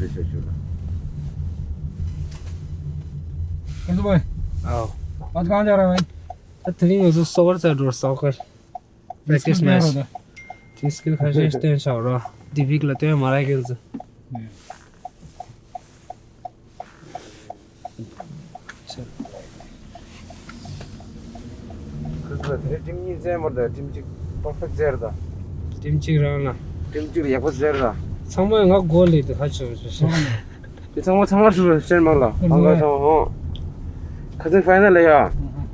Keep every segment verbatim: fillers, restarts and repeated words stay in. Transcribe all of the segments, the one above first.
कैसे भाई? आओ। आज कहाँ जा रहा है भाई? तो थ्री में तो सॉकर से दूर सॉकर। Practice match. तीन स्किल खासे स्टैंड शॉट रहा। दिविक लते हमारा खेल से। ཁོས་ཁོས་དེ་ཊིམ་གཉིས་བཙལ་མ་རེད། ཊིམ་གཅིག་པར་ཕེག་ཊི་བཙལ་རེད་ད། ཊིམ་གཅིག་རང་ལ། ཊིམ་གཅིག་ལ་ཡག་པོ་བཙལ་རེད་ད། ཚང་མས་ང་གོ་ལེ་དུ་ཧ་ཅང་ཆོ་ཆོ། དེ་ཚང་མ་ཚང་མ་ཧྲུ་ཧྲུ་ཤེར་མ་ལ་ཧང་ག་ཚང་མ་ཧོ། ཁ་ཚིག་ཕའི་ནལ་ལ་ཡ།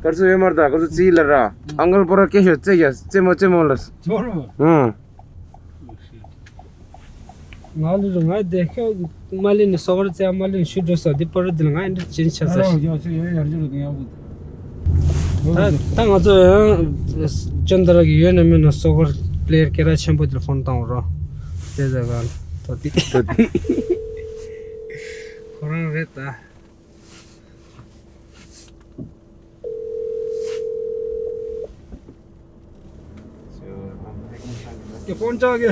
གར་སོ་ཡོད་མ་རེད་ད། གར་སོ་རྩིས་ལ་ར། ཨང་གལ་པོ་ར་སྐད་ཤོད་རྩེ་ཡ་རྩེ་མོ་རྩེ་མོ་ལ། ང་ལུ་རུ་ང་དེ་ཁ་མ་ལི་ནི་སོ་གར་ཙེ་མ་ལི་ནི་ཤུ་འགྲོ་ས་དེ་པར་དེ་ལ་ང་འདྲི་ཅན་ཆ་ས་ཤི། ད་ད་ང་ཚོ་ཡང་ཅན་དར་གི་ཡོད་ན་མེད་ན་སོ་གར་པི་ལེ་ཡར་སྐད་གྲགས་ཆེན་པོ་དེ་ལ་ཕོན་བཏང་རོ། དེ་ཟ་ག་ད་དེ་ད་དེ་ཁོ་རང་རེད་ད། དེ་ཕོན་ཆག་གི་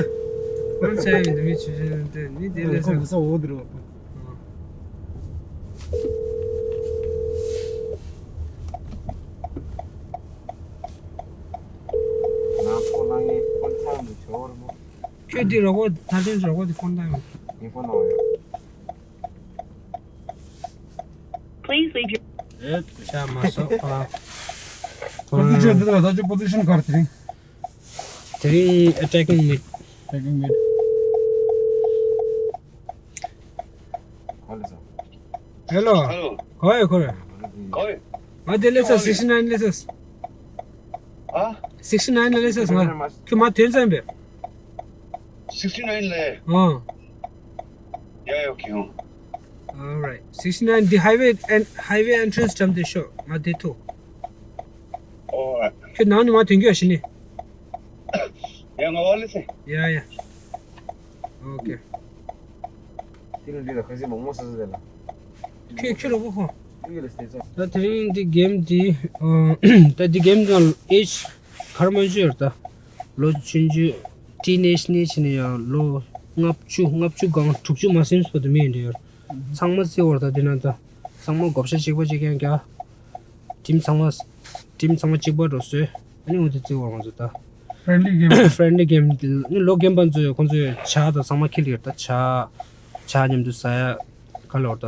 ཕོན་ཆག་གི་འདི་མི་ཆུ་ཆུ་འདི་ནི་དེ་ལས་ཁོ་ས་མི་ས་འོ་དེ་རོ། ང་ཁོ་ལ་ངའི་ཕོན་ཆག་མི་ཆོག་ར་མོ། ཁྱོད་འདི་རོགས་པ་ད་ཐེངས་རོགས་པ་དེ་ཕོན་བཏང་ཡོང་། ངའི་ཕོན་བཏང་ཡོང་། Please leave your ཤ་མ་སོགས་ཨ། པོ་ཛི་ཤན་འདི་ལ་ད་ཅི་པོ་ཛི་ཤན་ག་རེ་དེ་རིང་། དེ་རིང་ཨེ་ཊེ་ཀིང་མིཌ། ཨེ་ཊེ་ཀིང་མིཌ། ཧེ་ལོ། ཧེ་ལོ། ག་ཡོད་ཁོ་རེ། ག་ཡོད། ང་དེ་ལས་ས་སིག་སི་ནའིན་ལས་ས། ཨ། སིག་སི་ནའིན་ལས་ས་ང་། ཁྱོད་མ་ཐོན་ཙམ་པས། སིག་སི་ནའིན་ལས། ཨ། ཡ་ཡོ་ཁྱོད། Alright. སིག་སི་ནའིན་འདི་ཧའི་ཝེ་ཨེན་ཧའི་ཝེ་ཨེན་ཊི་རན་སི་འགྲམ་དེ་ཤོག་ང་དེ་ཐུག་ཨོ། ཁྱོད་ནང་ནས་མ་ཐོན་རྒྱུ་ཡ་ཤི་ནི། ཡ་ང་བ་ལེ་སེ། ཡ་ཡ། ཨོ་ཁེ། དེ་ལ་འདི་ལ་ཁ་སི་མང་མོ་ས་ས་དེ་ལ། ཁྱོད་ཁྱོད་རོགས་པ་ཁོ། དེ་ལ་སྟེ་ཚོ། ད་དེ་རིང་འདི་གེམ་འདི་ཨ་ད་འདི་གེམ་དང་ཨེཇ་གར་མ་འཇུ་ཡོད་ད། ལོ་ཆུང་ཆུང་ཊི་ནེཇ་ནས་ཕྱིན་ནས་ཡང་ལོ་ལྔ་བཅུ་ལྔ་བཅུ་གང་དྲུག་ཅུ་མ་ཟིན་སོ་དུ་མེད་འདྲ་ཡོད། ཚང་མ་བརྩི་བར་ད་དེ་ན་ད་ཚང་མ་བགོ་བཤའ་གཅིག་པ་གཅིག་རྐྱང་རྒྱག་ཊིམ་ཚང་མ་ཊིམ་ཚང་མ་གཅིག་པ་འགྲོ་བཟོས། ཨ་ནི་འོ་དེ་བརྩི་བར་ང་ཚོ་ད་ཕྲེན་ལི་གེམ། ཕྲེན་ལི་གེམ་ནི་ལོ་རྒན་པ་ཚོས་ཁོང་ཚོས་ཇ་དང་ཚང་མ་ཁྱེར་ཡོད་ད། ཇ་ཇ་མཉམ་དུ་ཟ་ཡ་ག་ལོར་ད།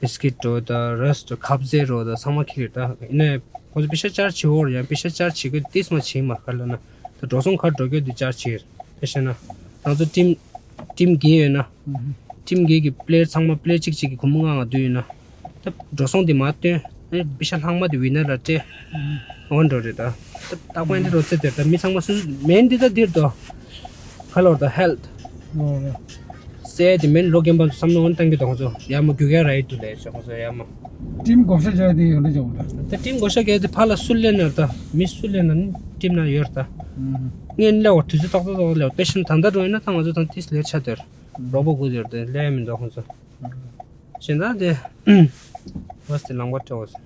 བིས་ཀིཊ་འགྲོ་ད་རས་འགྲོ་ཁ་ཟས་འགྲོ་ད་ཚང་མ་ཁྱེར་ད། ཡིན་ནའི་ཁོང་ཚོ་པེ་ཤ་ཅར་བྱེད་འོར་ཡང་པེ་ཤ་ཅར་བྱེད་དགོས་ཏིས་མ་བྱེད་མ་ག་ལ་ན་ད་འགྲོ་སོང་ག་འགྲོ་རྒྱུ་དེ་ཅར་བྱེད། དཔེ་བཤད་ན་ང་ཚོ་ཊིམ་ཊིམ་བརྒྱད་ཡོད་ན་ཊིམ་བརྒྱད་ཀྱི་པི་ལེ་ཡར་ཚང་མ་པི་ལེ་ཡར་གཅིག་གཅིག་གི་སྒོར་མོ་ལྔ་ལྔ་བསྡུས་ཡོད་ན་ད་འགྲོ་སོང་དེ་མ་བཏོན་ཨ་ནི་པེ་ཤ་ལྷག་མ་དེ་ཝི་ནར་ལ་སྤྲད། འོ་འགྲོ་རེད་ད། ད་རྟག་པར་འདི་རོ་ཚེ་དེར་ད་མི་ཚང་མ་སུ་མེན་འདི་ད་འདིར་དོ། ག་ལོར་ད་ཧེལ་ཐི། ཨོ། སེ་དེ་མེན་ལོ་རྒན་པ་ཚོ་བསམ་བློ་འོང་བཏང་གི་དོ་ཁོང་ཚོ་ཡ་མ་རྒྱུག་ཡ་ར་ཡི་དུ་ལས་ཆོག་ཁོང་ཚོ་ཡ་མ། ཊིམ་བགོ་བཤའ་བྱ་དེ་ཡོད་འདྲ་ཆོག་ད། ད་ཊིམ་བགོ་བཤའ་གལ་ཏེ་ཕར་ལ་སུ་ལེན་ན་ད་མི་སུ་ལེན་ན་ནི་ཊིམ་ན་ཡོད་ད། ངས་ལས་བ་དུས་ཚོད་ཏག་ཏག་ཏག་ལས་བ་པེ་ཤན་ད་ད་འགྲོ་ཡིན་ན་ད་ང་ཚོ་ད་ཏིས་ལས་ཆ་དེར་རོགས་པ་དགོས་དེར་དེ་ལས་མི་འདུག་ཁོང་ཚོ། གཞན་དག་དེ་བས་དེ་ལང་པ་སྤྲད་འོ་ཟེར།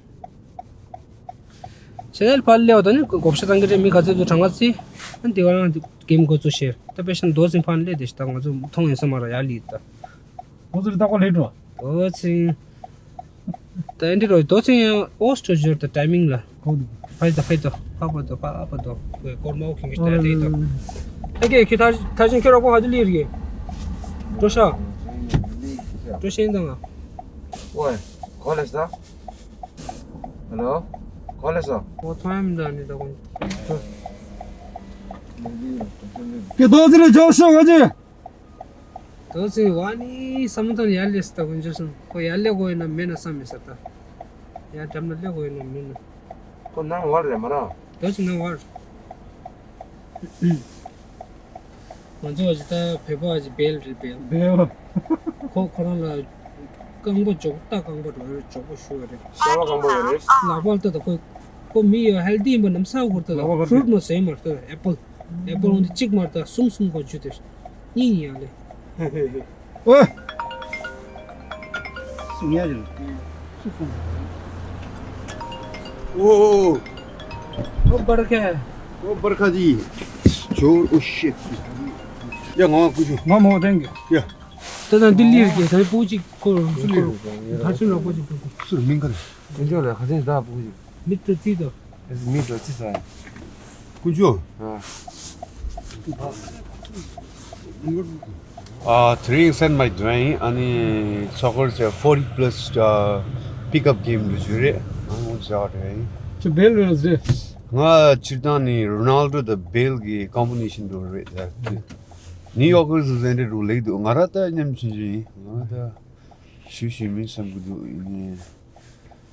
ཤེ་ནལ་ཕར་ལེའོ་ད་ནི་བགོ་བཤའ་བཏང་གི་རེད། མི་ག་ཚོད་ཚོད་གྲངས་ཀ་རྩིས། ཨ་འདི་བ་རང་གེམ་འགོ་ཚུགས་ཤེར། ད་དཔེ་ཤ་མདོ་ཚིང་ཕན་ལེ་དེ་ཤ་ད་ང་ཚོ་མཐོང་ཡིན་ས་མ་ར་ཡ་ལི་ད། ཁོ་ཚོ་རི་ད་ཁོ་ལེ་འགྲོ། མདོ་ཚིང་། ད་ཨེ་འདི་རོ་མདོ་ཚིང་ཡང་ཨོ་སྤྲོ་འབྱོར་ད་ཊའི་མིང་ལ། ཕ་ད་ཕ་ད་ཕ་ཕ་ད་ཕ་ཕ་ད་གོར་མོ་ཁེང་གི་ད་དེ་ད། ཨ་ཀེ་ཁི་ཐ་ཐ་ཞིང་ཁི་རོ་ཁོ་ཧ་དུ་ལི་རི་གེ། འགྲོ་ཤ། འགྲོ་ཤེས་ད་ང་། ཝེ། ཁོ་ལེ་ས། ཧེ་ལོ། ཁོ་ལེ་ས། ཨོ་ཐོ་ཡམ་ད་ནི་ད་ཁོང་། ཀེ་དོ་ཙི་རེ་ཇོ་ཤོ་ག་ཅི། དོ་ཙི་བ་ནི་བསམ་བློ་ཡར་ལེ་ས་ད་ཁོང་ཇོ་སོང་ཁོ་ཡར་ལེ་གོ་ཡིན་ན་མེད་ན་བསམ་མེད་ས་ད། ཡར་འགྲམ་ན་ལེ་གོ་ཡིན་ན་མེད་ན། ཁོ་ནང་བར་རེད་མ་ར། དོ་ཙི་ནང་བར། ང་ཚོ་བ་ཅི་ད་བོད་པ་བ་ཅི་བེལ་རེད་བེལ། བེལ། ཁོ་ཁོ་རང་ལ་རྐང་པ་འཇོག་རྟ་རྐང་པ་འགྲོ་རེད་འཇོག་པ་ཞུ་བ་རེད། ཤ་བ་རྐང་པ་ཡོད་རེད། ལག་པ་ལ་ལྟ་ད་ཁོ་ཁོ་མི་ཡོད་ཧེལ་ཐི་ཡིན་པ་ནམ་ས་ཧུར་ལྟ་ད་ཧྥུ་རུ་ཊི་མ་ཟོས་མ་ལྟ་ཨེ་པལ་ཨེ་པལ་འོན་ཏེ་གཅིག་མ་ལྟ་གསུམ་གསུམ་གོ་ཇུ་དེ་གཉིས་གཉིས་ཡང་ལེ། ཨོ། སུ་ཉལ་རེད། སུ་ཁོང་། ཨོ། ཨོ་བར་ཁ། ཨོ་བར་ཁ་ཇི། ཇོ་ཨོ་ཤེ། ཡ་ང་ཀུ་ཤུ། ང་མོ་ཐེང་གི། ཡ། ད་ ད་ལྟ་འདི་ལིར་གྱི་ད་སྤུ་གཅིག་ཁོ་སུ་ལིར་ད་ཆུ་ལ་སྤུ་གཅིག་སྤུ་གཅིག་སུར་མིང་ག་རེ། དཀོན་མཆོག་ལ་ཁ་སེང་ཟླ་སྤུ་གཅིག་མི་ཏོ་ཙི་ཏོ། མི་ཏོ་ཙི་ས། དཀོན་མཆོག་ཨ། ཨ། དེ་རིང་སན་མའེ་ཀ་འགྲོ་ཡིན། ཨ་ནི་སོ་ཀར་ཟེར་ཕོར་ཊི་པ་ལ་སི་ཨ་པིག་ཨབ་གེམ་འགྲོ་རྒྱུ་རེད། ཨ་ནི་འོ་ཟེར་བ་རེད། ཁྱོད་བེལ་རེད་ཟེར། ང་སྤྱིར་བཏང་ནི་རོ་ནལ་ཌོ་དང་བེལ་གི་ཀོམ་པི་ནེ་ཤན་འགྲོ་རེད་ཟེར། ནིའུ་ཡོག་གི་ཟུ་ཟན་རེད་འགྲོ་ལེགས་འདུག་ང་ར་ད་མཉམ་ཆུང་ཆུང་ཡིན། ང་ར་ད་ཞུ་ཞུ་མིན་བསམ་གི་འདུག་ཡིན་ནའི།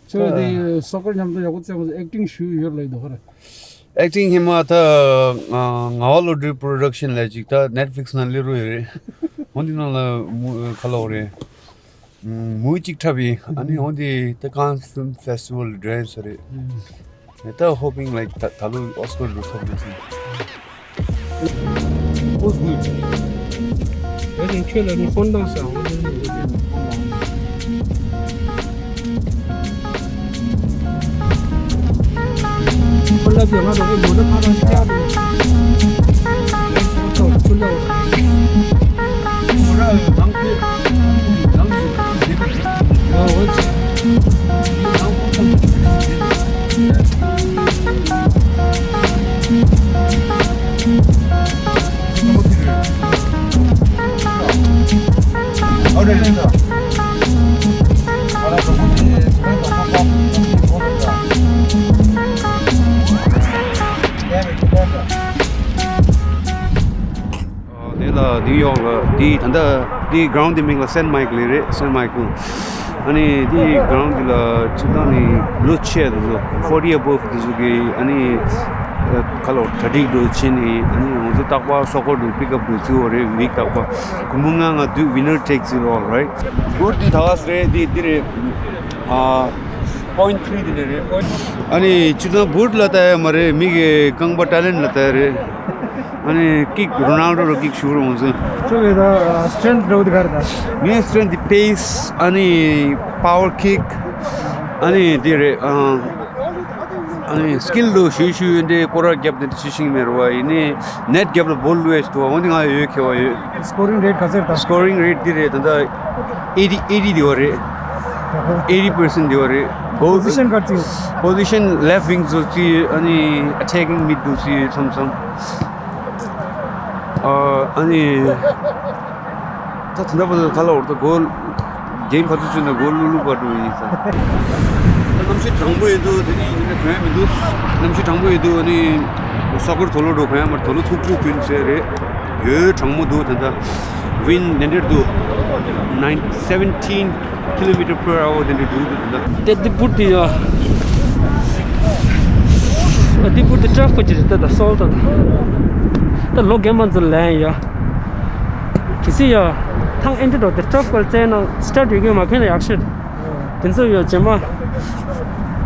ཁྱོད་དེ་སོ་ཀར་མཉམ་དུ་ཡག་པོ་རྩེད་མོ་ཨེག་ཊིང་ཞུ་ཡོད་ལེགས་འདུག་ཧ་ར། ཨེག་ཊིང་ཧེ་མ་ད་ང་བ་ལོ་ཌི་པྲོ་ཌག་ཤན་ལས་ཅིག་ད་ནེཊ་ཕི་ལིག་སི་ནང་སླེབས་རོགས་ཡོད་རེད། འོན་ཏེ་ནང་ལ་མུ་ཁ་ལོ་རེད། མུ་གཅིག་འཁྲབ་ཡིན། ཨ་ནི་འོན་ཏེ་ད་ཀན་ཕིལ་མི་ཕེ་སི་ཊི་བལ་འགྲོ་ཡིན་ས་རེད། ད་ཧོ་པིང་ལའིག་ད་ད་ལོ་ཨོ་སི་ཀར་འགྲོ་ཐུབ་ན་ཟིན། What's good? Everything chill and phone down sound. Pull up your mother, we go to Paris, yeah. Let's go, pull up. དེ་ལ་ནིའུ་ཡོག་ལ་དེའི་ད་ལྟ་དེའི་གྷ་རའུན་ཌི་མིང་ལ་སན་མའེ་ཀལ་རེད། སན་མའེ་ཀལ། ཨ་ནི་དེའི་གྷ་རའུན་ཌི་ལ་སྤྱིར་བཏང་ནི་ལོ་ཆེ་དེ་ཚོ་ཕོར་ཊི་ཨ་བོབ་དེ་ཚོ་གི་ཨ་ནི་ཁ་ལོ་གྲ་སྒྲིག་འགྲོ་བྱེད་ནི་ཨ་ནི་ང་ཚོ་རྟག་པར་སོ་ཀར་འགྲོ་པིག་ཨབ་འགྲོ་བརྩི་བ་རེད། ཝིག་རྟག་པར་གུང་མོ་ང་ང་དུས་ཝི་ནར་ཊེག་ཛི་ཨོལ་རའིཊ། བུཊ་འདི་ད་ག་ས་རེད། འདི་འདི་རེད། ཨ། པོ་ཡིན་ཊི་ཐི་རི་དེ་ནས་རེད། ཨ་ནི་སྤྱིར་བཏང་བུཊ་ལ་ལྟ་ཡ་མ་རེད། མི་གི་རྐང་པ་ཊེ་ལེན་ཊི་ལ་ལྟ་ཡ་རེད། ཨ་ནི་ཀིག་རོ་ནལ་ཌོ་ར་ཀིག་ཤུ་རུ་འོང་ཟིན། ཁྱོད་ཀྱི་ད་སི་ཊེན་ཐི་འདྲ་བོ་དེ་ག་རེ་ད། ངའི་སི་ཊེན་ཐི་དེ་པེ་སི། ཨ་ནི་པ་ཝར་ཀིག་ཨ་ནི་དེ་རེད། ཨ་ཨ་ནི་སི་ཀིལ་ལོ་ཞུ་ཞུ་ཡོད་འདྲེ་སྐོར་ར་རྒྱབ་ནས་ཤི་ཤིང་མེར་བ་ཡིན་ནི་ནེཊ་རྒྱབ་ལ་བོལ་ལུ་ཨེ་ཤི་ཏུ་བ་འོན་ཏེ་ང་ཡོད་ཁེ་བ་ཡོད། སི་ཀོ་རིང་རེཊ་ག་ཚད་ད། སི་ཀོ་རིང་རེཊ་འདི་རེད། ད་ལྟ་ཨེ་ཊི་ཨེ་ཊི་འདི་བ་རེད། ཨེ་ཊི་པར་སེན་ཊི་འདི་བ་རེད། གོལ་པོ་ཟི་ཤན་ག་ཚོད། པོ་ཟི་ཤན་ལེཕ་ཝིང་ཚོ་ཚི་ཨ་ནི་ཨ་ཊེ་ཀིང་མིཌ་འདུག་ཚི་མཚམས་མཚམས། ཨ་ཨ་ནི་ད་དེ་འདྲ་པོ་ད་ག་ལ་འོར་ད་གོལ། གེམ་ག་ཚོད་བྱུང་ན་གོ་ལུ་ལུ་བ་འགྲོ་ཡིན་ས། གནམ་གཤིས་གྲང་མོ་ཡོད་འདུག་དེ་ནི་ཡིན་ན་གོན་ཡ་མི་འདུག་གནམ་གཤིས་གྲང་མོ་ཡོད་འདུག་ཨ་ནི་སོ་ཀར་དོ་ལོ་འགྲོ་གོན་ཡ་མར་དོ་ལོ་ཐུག་ཐུག་གྱོན་ཟེར་རེད། ཡོད་གྲང་མོ་འདུག་ད་ལྟ་ཝིན་དེ་འདྲར་འདུག nine seventeen kilometer per hour དེ་འདྲར་འདུག་ད་ལྟ། དེ་དེ་བུར་དེ་ཡ། དེ་བུར་དེ་ཊར་ཕ་གོ་ཅི་རེད་ད་ད་སོལ་ད་ད། ད་ལོ་རྒན་པ་ཚོ་ལན་ཡ། གལ་སྲིད་ཡ། ཐང་ཨེ་འདྲ་འགྲོ་དེ་ཊར་ཕ་གོ་ལ་བཙལ་ན་སི་ཊར་ཊི་ཡོད་མཁན་མ་ཕན་ལ་ཡག་ཤོས། དེ་ཚོ་ཡོད་རྗེས་མ།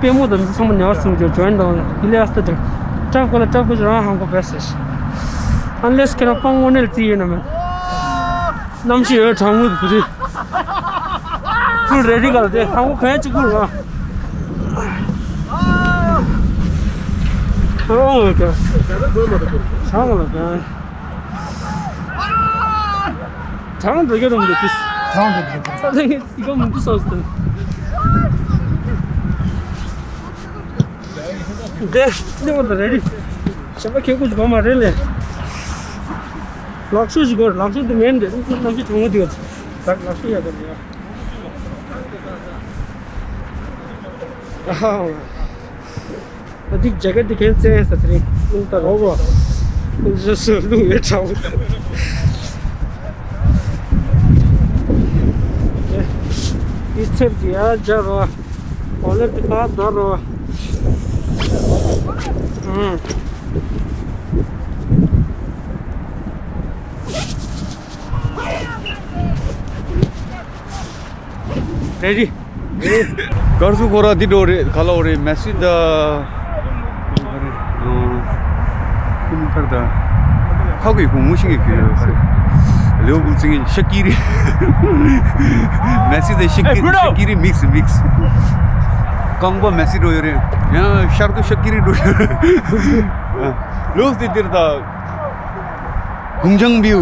པུས་མོ་དང་ཚང་མ་ཉར་སོང་རྗེས་ཇོ་ཡིན་དང་ཡི་ལི་ཡ་སི་དེ། ཊར་ཕ་གོ་ལ་ཊར་ཕ་གོ་རང་ཧང་གོ་བེ་སི། ཨན་ལེ་སི་ཁྱེད་རང་པང་དངོས་གནས་ལ་རྩིས་ཡོད་ན་མེད། གནམ་གཤིས་ཡོད་གྲང་མོ་དེ་རེད། ཚུར་རེ་རི་ག་ལ་དེ་ཧང་གོ་གོན་གཅིག་ཁུར་ང་། ཨོ་ཀེ། གྲང་ག་ལ་གོན། གྲང་འགྲོ་རྒྱུ་རུང་འདུག་གིས། གྲང་འགྲོ་རྒྱུ་རུང་། ས་ལེ་ངས་སི་གོ་མུ་ཏུ་སོགས་དང་། དེ་ནི་འོ་ད་རེ་རི། ཞབས་པ་ཁེ་ཁུ་ཅིག་གོ་མ་རེད་ལེ། ལག་ཤོ་ཞིག་གོ་ལག་ཤོ་དེ་མེད་འདྲ་གནམ་གཤིས་གྲང་མོ་དེ་ག་ལག་ཤོ་ཡ་ག་ལ་ཡ། ཨ་ཧ། ཨ་འདི་ཇེ་ཀེཊ་འདི་གན་བཙལ་ས་དེ་རིང་རླུང་རྟ་རོགས་པ། རྗེས་སུ་རླུང་ཡོད་དྲགས། འདི་ཚེར་གྱི་ཡར་སྦྱར་རོ། འོ་ལེ་འདི་ཕར་བརྡར་རོ། ཨང་། རེ་རི། གར་སུ་ཁོ་ར་འདི་འགྲོ་རེད། ག་ལ་འོ་རེད། མེ་སི་ད། ཁུ་མི་ཁར་ད། ཁ་གི་གུང་མོ་ཤིང་གི་གི་ཡོད་ཁ་རེད། ལེའོ་བུལ་ཚིང་ཤ་ཀི་རི། མེ་སི་ད་ཤ་ཀི་རི་ཤ་ཀི་རི་མིག་སི་མིག་སི། རྐང་པ་མེ་སི་འགྲོ་ཡོད་རེད། ཡང་ཤར་དུ་ཤ་ཀི་རི་འགྲོ་ཡོད་རེད། ལོག་སྟེ་འདིར་ད། གུང་ཅང་བིའུ།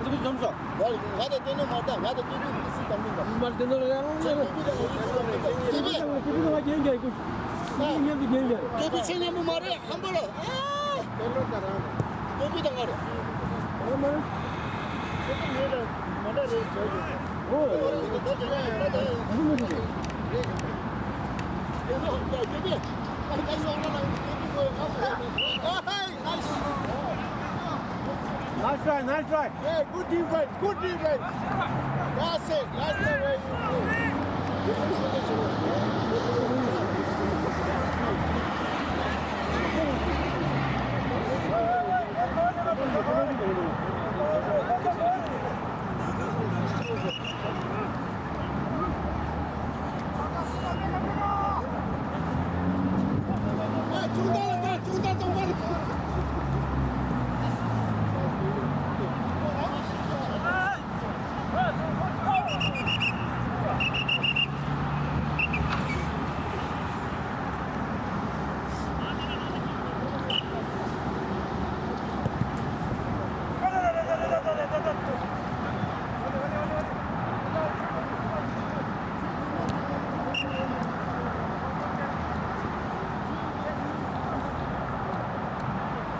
ང་ཚོ་ཁོ་ཚོ་འཛོམས་སོང་། ང་ང་དང་བསྟན་ནོ་མ་ད་ང་དང་བསྟན་ནོ་མི་སྲིད་དམ་ལུགས་དང་། མར་བསྟན་ནོ་ལ་ཡང་ཁྱེད་ཚོ་ཁྱེད་ཚོ་ཁྱེད་ཚོ་ང་རྒྱན་རྒྱག་གི། ཁྱེད་ཚོ་མཉམ་དུ་རྒྱན་རྒྱག། སྐྱོ་པོ་ཆེ་མཉམ་པོ་མ་རེད། ཧམ་པ་རེད། ཨ། བསྟན་ནོ་ད་རང་རེད། སྐྱོ་པོ་ད་ང་རེད། ཨ་མ་རེད། ཁྱེད་ཚོ་ངེད་ལ་མ་འདྲ་རེད་ཟེར་གི། ཨོ། ད་ད་ད་ད་ད་ད། Nice try, nice try. Yeah, good defense, good defense. That's it, that's the way you play.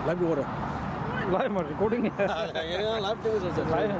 Live བྱེད་དགོས་རེད། Live མ་recording. ཡང་ཡང་live བྱེད་དགོས་ཟེར་ཟེར། Live།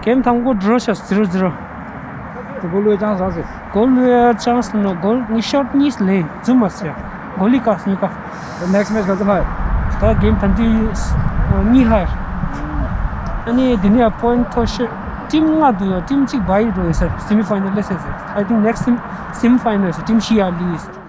གེམ་དང་པོ་ཌོ་རོ་བྱས། ཛི་རོ་ཛི་རོ། ད་གོལ་ལོས་ཅང་ཟ་ཟེར། གོལ་ལོས་ཅང་ཟ་ན་གོལ་གཉིས་ཤོཊ་གཉིས་ལེན་རྫུན་མ་ཟེར། གོལ་ལི་ཀ་སུ་ནི་ཀ། ད་ནེགསི་མེཆ་ག་ཚོད་ལ་ཡོད། ད་གེམ་ད་འདི་གཉིས་ལྷག་ཡོད། ཨ་ནི་འདི་ནས་པོ་ཡིན་ཊི་མཐོ་ཤོས་ཊིམ་ལྔ་འདུག་ཡོད། ཊིམ་གཅིག་བའི་འགྲོ་ཡོད་ཟེར། སེ་མི་ཕའི་ནལ་ལ་ཟེར་ཟེར། I think next semi- semi final ཟེར། ཊིམ་བཞི་ཡར་ལུས་ཡོད་ཟེར།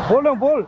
བོལ་ཡང་བོལ།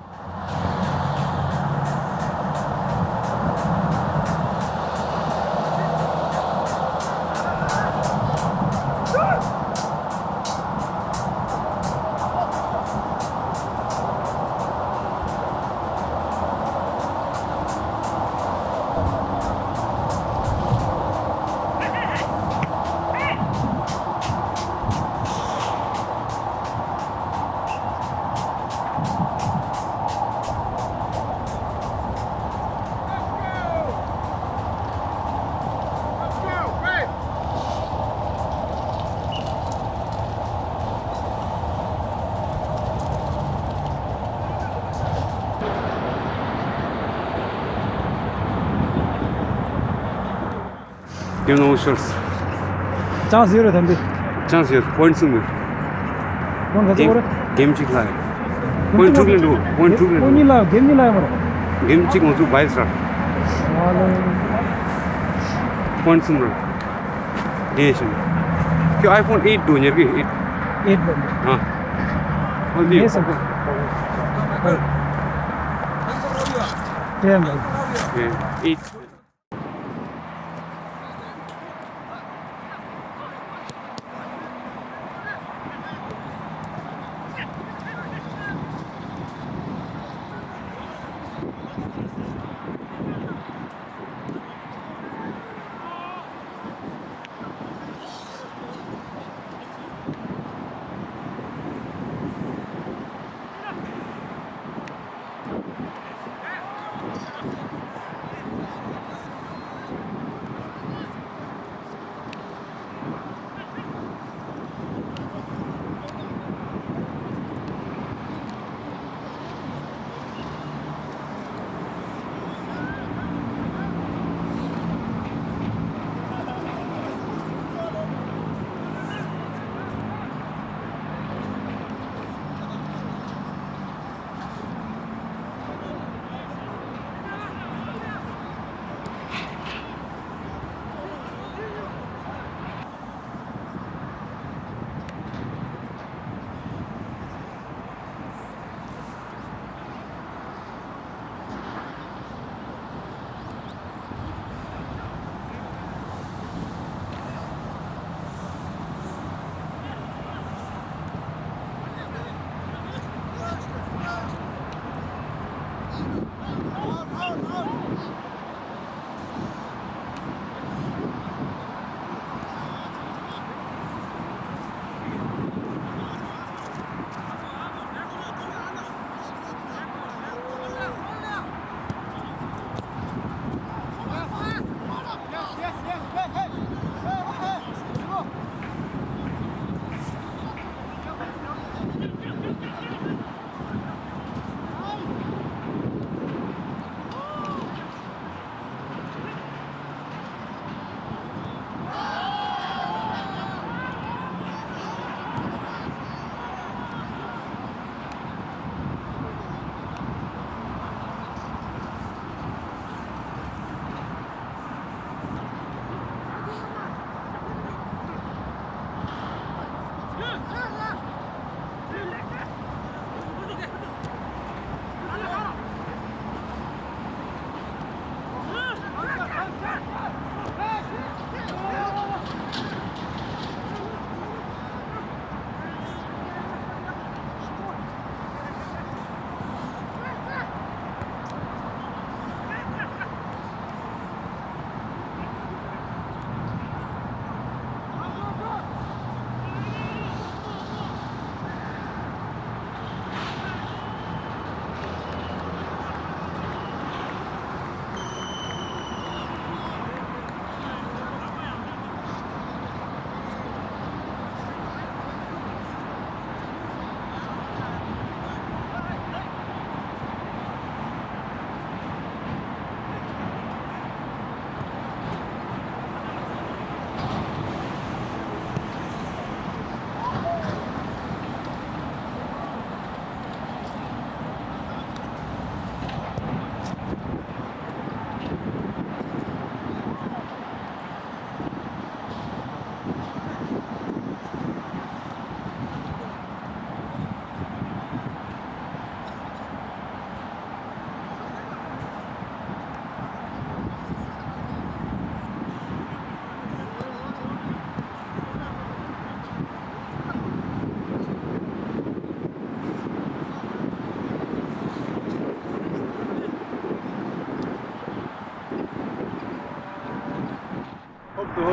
གེམ་ནང་ཤོར། ཅང་ཟེར་རེད་ད་འདི། ཅང་ཟེར་པོ་ཡིན་ཊི་གསུམ་ཡོད། པོ་ཡིན་ཊི་ག་ཚོད་རེད། གེམ་གཅིག་ལྷག་ཡོད། པོ་ཡིན་ཊི་དྲུག་ལེན་འགྲོ། པོ་ཡིན་ཊི་དྲུག་ལེན་འགྲོ། པོ་ཡིན་ཊི་གཉིས་ལ་གེམ་གཉིས་ལ་ཡོད་མ་རེད། གེམ་གཅིག་ང་ཚོ་བྷའི་སི་ར། ཨ་ལེ། པོ་ཡིན་ཊི་གསུམ་ར། དེ་བཞིན། ཁྱོད་ཨའི་ཕོན་ཨེཊ་འགྲོ་ཉེར་གི་ཨེཊ། ཨེཊ་འགྲོ། ཨ། ཨོ་དེ། ངས་བསམ་པ། དེ་འགྲོ། ཨེཊ།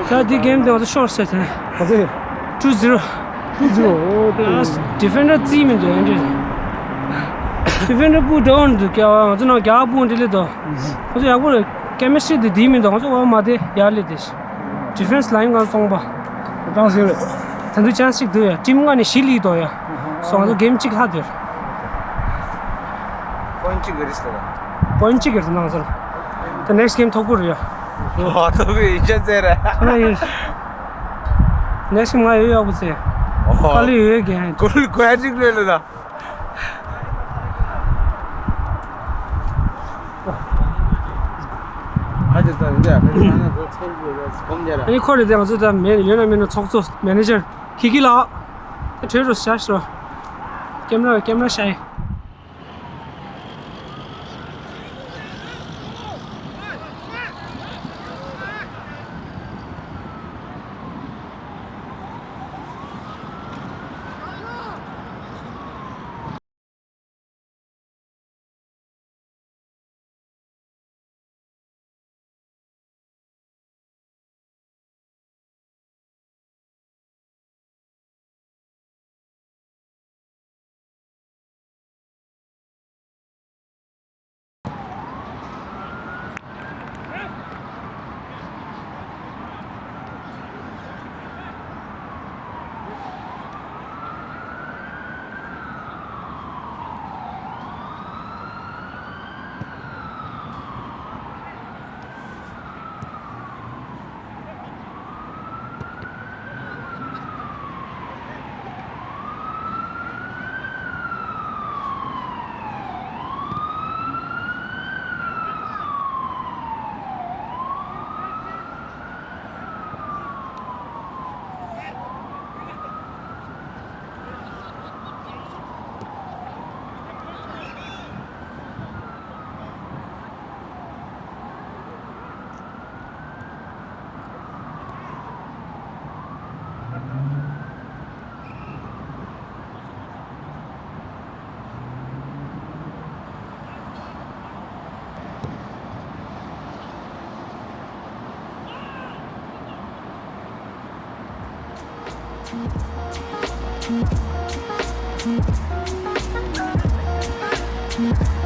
ད་འདི་གེམ་དེ་ང་ཚོ་ཤོར་ཟེར་ཐལ། ག་ཚོད། ཊུ་ཛི་རོ། ཊུ་ཛི་རོ། ཨོ་དེ། ཨ། ཌི་ཕེན་ཌར་རྩིས་མི་འདུག་ཨ་འདྲ། ཌི་ཕེན་ཌར་སྤུ་འདྲ་བོ་འདུག་ཀྱ་ང་ཚོ་ནང་རྒྱ་སྤུ་འདི་ལས་དོ། ང་ཚོ་ཡག་པོ་རེད། ཀེ་མི་སི་ཊི་དེ་འདི་མི་འདུག་ང་ཚོ་འོ་མ་དེ་ཡར་ལས་དེ། ཌི་ཕེན་སི་ལ་ཡིན་གང་སོང་པ། ཀྲང་སེ་རེད། ད་དུང་ཅན་སི་གཅིག་འདུག་ཡ། ཊིམ་ལྔ་ནས་བཞི་ལི་འདུག་ཡ། སོང་ང་ཚོ་གེམ་གཅིག་ལྷག་འདུག་པོ་ཡིན་ཊི་གཅིག་རེད་ཟེར། པོ་ཡིན་ཊི་གཅིག་རེད་ཟེར་ནང་ཚོ་ལ། ད་ནེག་སི་གེམ་ཐོབ་ཀྱི་རེད་ཡ། ཨོ་ཐོབ་ཀྱི་ཡིན་ཅན་ཟེར་ར། ད་ཡིན། ནེག་སི་གེམ་ང་ཡོད་ཡག་པོ་ཟེར། ཨོ། ཀ་ལི་ཡོད་གན། ཀུལ་ཀོ་ཡ་གཅིག་ལོས་ལོས་ད། ཨ་ནི་ཁོ་རེད་དེ་ང་ཚོ་ད་མེད་ཡོད་ན་མེད་ན་ཚོགས་གཙོ་མེ་ནེ་ཇར་ཁི་ཁི་ལགས། ད་བྲོས་རོགས་བྱ་ཤོག་ཀེམ་ར་ཀེམ་ར་ཤ་ཡི།